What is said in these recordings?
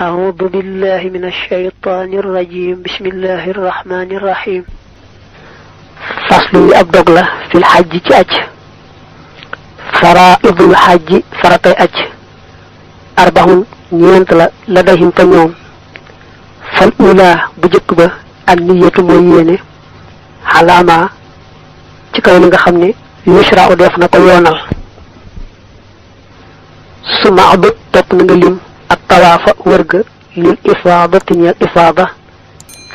أعوذ بالله من الشيطان الرجيم بسم الله الرحمن الرحيم فصل أبدغ في الحج أج فرائض الحج فرطي أج أربع نينت لديهم تنيوم فالأولى بجكبة النية موينة حلاما تكاو لنغا خمني يشرع ديفنا كو يونال ثم عبد توب نغا ليم الطواف ورغ للإفاضة نيال إفاضة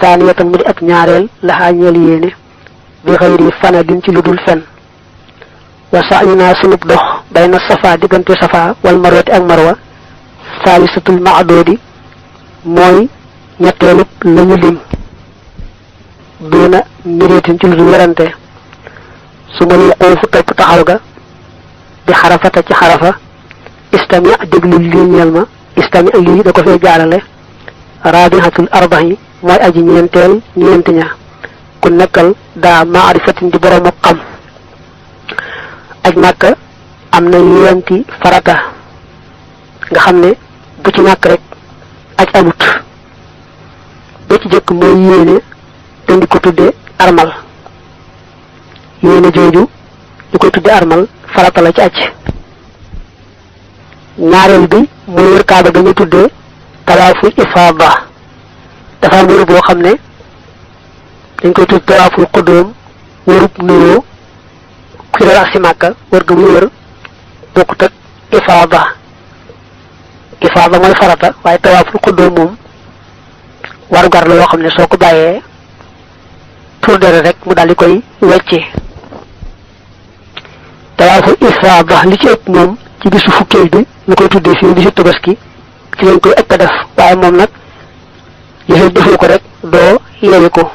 ثانية مدي أك ñaarel لها ñeel yene بغير فند ci ludul fen وسعينا سنب دوخ بين الصفا ديغنت صفا والمروة ak marwa ثالثة المعدود موي ñettelu lañu lim duna miretin ci ludul werante suma ñu xofu top taxaw ga bi xarafata ci xarafa istami deglu li ñeel ma istami li da ko fay jaarale rabihatul arba'i moy aji ñentel ñent ña ku nekkal da ma'rifatin di borom xam aj makka amna yenti farata nga xamne bu ci nak rek aj amut bu ci jëk moy yene dañ ko tuddé armal yene joju ñu ko tuddé armal farata la ci aj ñaarel bi moy wër kaaba ga ñu tuddé tawaful ifada dafa wër bo xamné dañ koy tuddé tawaful qudum wërub nuyo ku la ci makka wër ga wër bokku tak ifada moy farata waye tawaful qudum mom war gar la yo xamné soko bayé tour dere rek mu dal di koy wéccé tawaful ifada li ci ëpp mom ci bisu fukkel bi ñu koy tuddé fi bisu tabaski ci lañ koy ëpp def waye mom nak ñu defal ko rek do yewi ko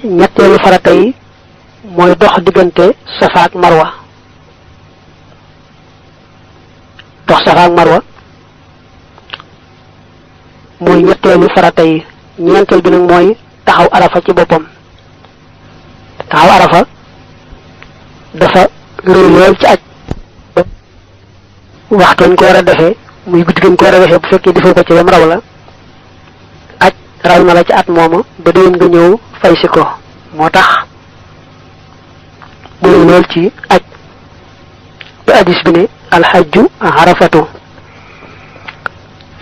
ñettelu farata yi moy dox digënté safa ak marwa dox safa ak marwa moy ñettelu farata yi ñentel bi nak moy taxaw arafa ci bopam taxaw arafa dafa reul lol ci aj waxtu ko wara defé muy guddi ko wara defé bu fekké defo ko ci yam raw la aj raw na la ci at moma ba deem nga ñew fay ci ko motax bu lol ci aj bi hadith bi ne al hajju arafatu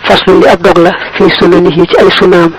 faslu li ab dog la fi sunanihi ci ay sunam